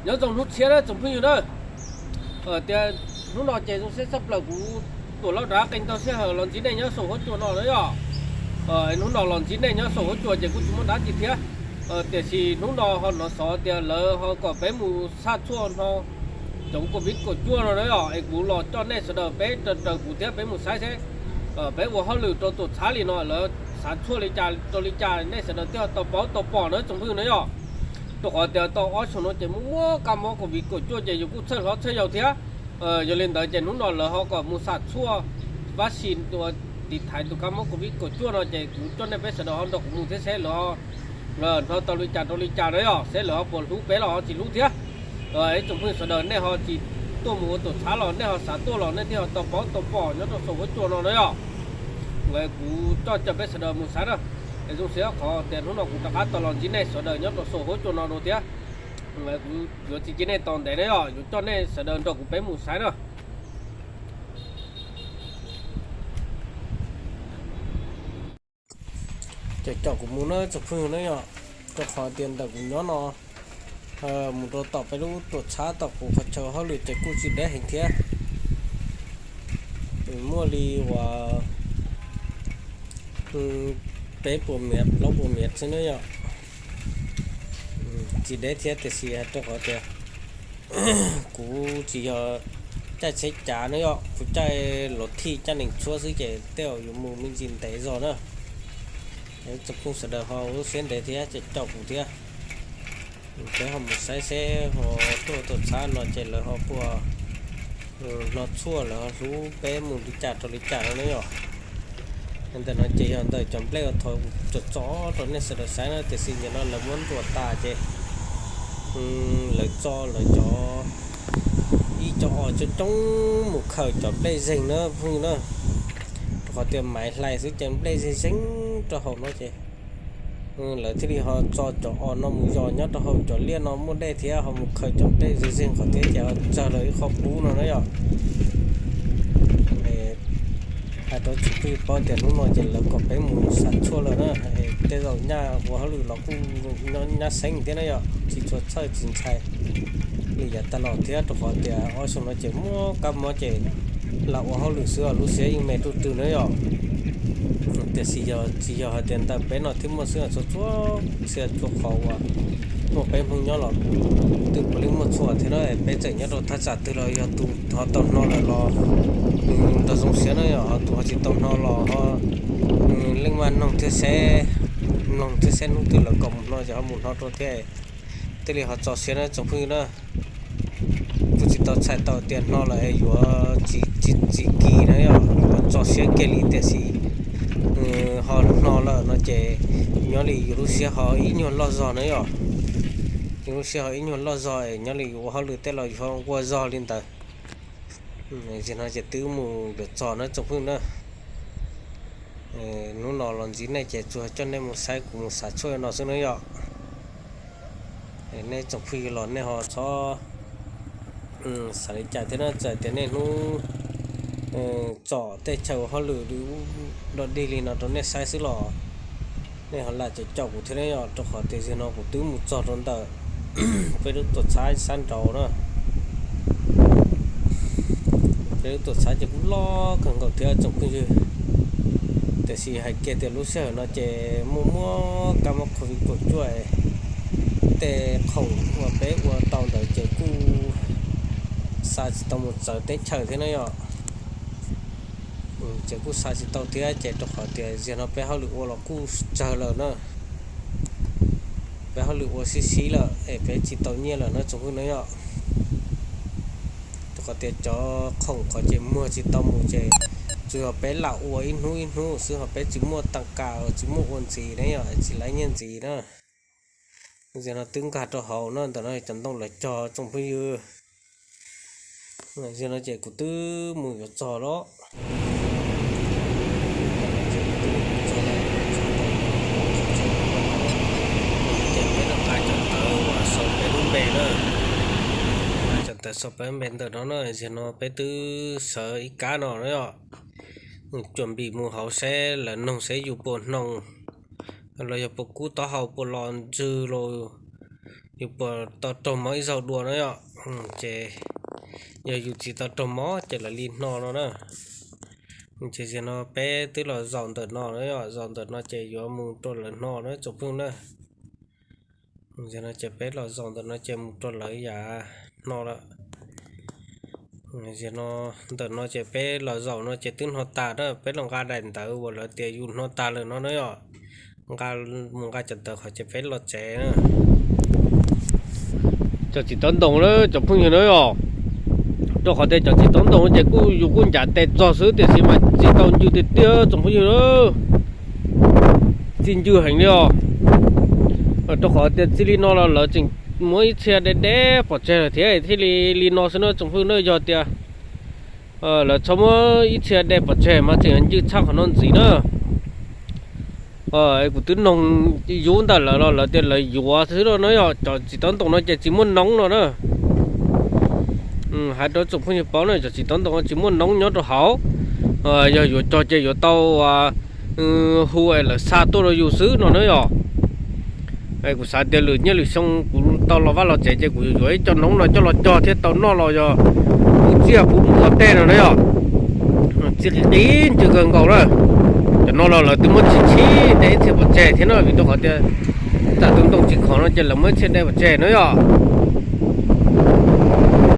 Nyob zoo hnub tshiab na tsoom phooj ywg na. Tias hnub no ces zoo siab tshaj plaws kuv Tuam Lauj rov qab qee tau sij hawm los ntsib nej nyob saum huab cua no na yom. Hnub no los ntsib nej nyob saum huab cua ces kuj tsis muaj dab tsi thiab. Tiam sis hnub no ho hnov xov tias lawv ho kom peb mus xa tshuaj no, cov Covid kaum cuaj no na yom, es kuv los coj nej sawv daws peb raws raws kuv thiab peb mus saib seb peb ua hauj lwm rau tuam txhab li no lawv xav tshuaj li cas rau li cas nej sawv daws thiaj tau paub tau pom na tsoom phooj ywg na yom. Rau qhov tias tau ob xyoos no ces muaj muaj kab mob Covid kaum cuaj ces yus kuj txhawj hlob txhawj yau thiab. Yog li ntawd ces hnub no lawv ho kom mus xa tshuaj vaccine ua tiv thaiv tus kab mob Covid kaum cuaj no ces kuv coj nej peb sawv daws ho nrog kuv mus thiab seb lawv ho hnov tau li cas rau li cas na yom, seb lawv ho puas hlub peb los ho tsis hlub thiab. Ib tsoom phooj ywg sawv daws nej ho tsis tuaj mus ua tuam txhab los nej ho xav tuaj los nej thiaj ho tau paub tau pom nyob rau saum huab cua no na yom. Kuv coj caw peb sawv daws mus saib na. Es zoo siab qhov tias hnub no kuv rov qab tau los ntsib nej sawv daws nyob rau saum huab cua no dua thiab. Kuv yuav tsis cia nej tos ntev na yom, yuav coj nej sawv daws nrog kuv peb mus saib na. Cov caum kuv mus na tsoom phooj ywg na yom, rau qhov tias ntawm kuv nyob no mus rau tom peb lub tuam txhab tom kuv qhov chaw hauj lwm ces kuj tsis deb heev thiab. Muaj li uas peb puas mev plaub puas mev xwb na yom. Tsis deb thiab tiam sis rau qhov tias kuv tsis yog caij tsheb cav na yom, kuv caij los thij caij nees tshuab xwb ces tej zaum yuav mus me ntsis ntev zog na. Tsoom phooj sawv daws ho lub siab ntev thiab ces caum kuv thiab. Peb ho mus saib seb ho tuaj tuam txhab no ces lawv ho puas hnov tshuaj lawv ho hlub peb mus li cas rau li cas no na yom. Ntawm no ces yog ntawm cov nplej uas thaum tso tso rau nej sawv daws saib na, tiam sis nim no lawv muab ntuas tas ces lawv tso lawv cov ib co os coob coob mus khaws cov nplej zeeg na phooj ywg na. Rau qhov tias maiv hlais xwb ces nplej zeeg zeeg rau hauv no ces lawv thiaj li ho tso cov os no mus yos nyob rau hauv cov liaj no muaj dej thiab ho mus khaws cov nplej zeeg zeeg qhov thiab ces ho tsawg lawv ib qho pub no na yom. Hais rau tsoom phooj ywg paub tias hnub no ces lawv kom peb mus xav tshuaj lawm na. Tej zaum nyaj ua hauj lwm los kuj nyob nyab xeeb thiab na yom, tsis tshua txhawj tsis ntshai li yav tag los thiab, rau qhov tias ob xyoo no ces muaj kab mob ces lam ua hauj lwm xwb os, lub siab yeej me ruj rwg na yom. Tiam sis yog tsis yog hais tias ntawm peb no thiaj muaj xwb, txhua txhua txhia txhua qhov uas muaj peb Hmoob nyob los twb puav leej muaj txhua thiab na. Peb txawm nyob rau thaj tsam twg los yog tus ho tau hno lawm los nrog zoo siab na yom, ho tus ho tsis tau hno los ho leej maj noog thiab seb, mloog thiab seb hnub twg lawv kom mus hno ces ho mus hno rau thiab, thiaj li ho txo siab na tsoom phooj ywg na. Kuj tsis tau txhais tau tias hno lawm es yuav tsis txi kis na yom, yuav txo siab kiag li, tiam sis ho hno lawm no ces nyob li yus lub siab ho ib nyuag loj zog na yom. Yus lub siab ho ib nyuag loj zog es nyob li yus ua hauj lwm tej los yus ho nquag zog li ntawd. Zaum no ces twb mus yuav txog na tsoom phooj ywg na. Hnub no los ntxiv nej ces tsuas coj nej mus saib kuv mus xav tshuaj no xwb na yom. Nej tsoom phooj ywg los nej ho txhob xav li cas thiab na, txawm tias nej hnub tsom tej chaw ua hauj lwm dog dig li no rau nej saib xwb los nej ho lam caum caum kuv thiab ne yom, rau qhov tias zaum no kuv twb mus txog rau ntawm peb lub tuam txhab sab nraud na. Peb lub tuam txhab ces kuj loj kawg nkaus thiab tsoom phooj ywg. Tiam sis hais kiag tias lub sij hawm no ces muaj muaj kab mob covid kaum cuaj, tej khoom uas peb ua tau ntawd ces kuj xa tsis tau mus txawv teb chaws thiab na yom. Ces kuj xa tsis tau thiab ces rau qhov tias zaum no peb hauj lwm ua los kuj tsawg lawm na. Peb hauj lwm ua sib sib lawm es peb tsis tau nyiaj lawm na tsoom phooj ywg na yom. Rau qhov tias cov khoom qhov ces muag tsis tau mus ces tsuas yog peb lam ua ib hnub ib hnub xwb, ho peb tsis muaj tag kas, tsis muaj ua ntxiv ne yom, tsis laib nyiaj ntxiv na. Zaum no twb nkag rau hauv na, ntawm no cov ntoo lawv cog tsoom phooj ywg. Zaum no ces kuv twb mus yuav txog lawm. Ces peb rov qab cov ntawv uas sau peb lub npe na, cov ntawv sau peb lub npe ntawm no na, zaum no peb twb sawv ib kab no na yom. Cuam npim mus hauv seb lawv noog seb yus puas hnoos los yog puas kub taub hau, puas los ntswg los yus puas tau raug mob ib zaug dua no yom. Ces yog yus tsis tau raug mob ces lawv li hno no na. Ces zaum no peb twb los zaum ntawm no na yom, zaum ntawm no ces yuav mus rau lawv hno na tsoom phooj na. Zaum no ces peb los zaum ntawm no ces mus rau lawv yam hno lawm. Zaum no, ntawm no ces peb los zaum no ces twb hno tas na, peb los nqa daim ntawv uas lawv tias yus hno tas lawm no na yom. Nqa, mus nqa cov ntawv qhov ces peb los tsev na. Cov txiv taub ntoo na tsoom phooj ywg na yom, rau qhov tias cov txiv taub ntoo ces kuj yus kuj ncav tes txog xwb tiam sis mas tsis tau ncw tiag tiag tsoom phooj ywg na. Txi ncw heev li os. Rau qhov tias txij li no los lawv tseem muab ib txhia de de pov tseg lawm thiab thiaj li li no xwb na tsoom phooj ywg na. Yog tias lawv txhob muab ib txhia de pov tseg mas tseem ncw tshaj qhov no ntxiv na. Kuv twb noog yub ntawm lawv los lawv tias lawv yuav xwb no na yom, cov txiv taub ntoo no ces tsis muaj noob no na. Hais rau tsoom phooj ywg paub na, cov txiv taub ntoo no tsis muaj noob nyob rau hauv. Yog yuav cog ces yuav tau hu es lawv xa tuaj rau yus xwb no na yom. Kuv xav tias lwm niaj lwm xyoo kuv tau los vaj los tsev ces kuv yuav yuav ib co noob no coj los cog thiab tau noj los yog puv tsiaj puv mus ua teb no na yom. Txi qis qis ncw kawg nkaus na. Cov no los lawv twb muab tsis txhij de ib txhia pov tseg thiab no vim rau qhov tias tam tus ntoo tsis khov no ces lawv muab ib txhia de pov tseg na yom.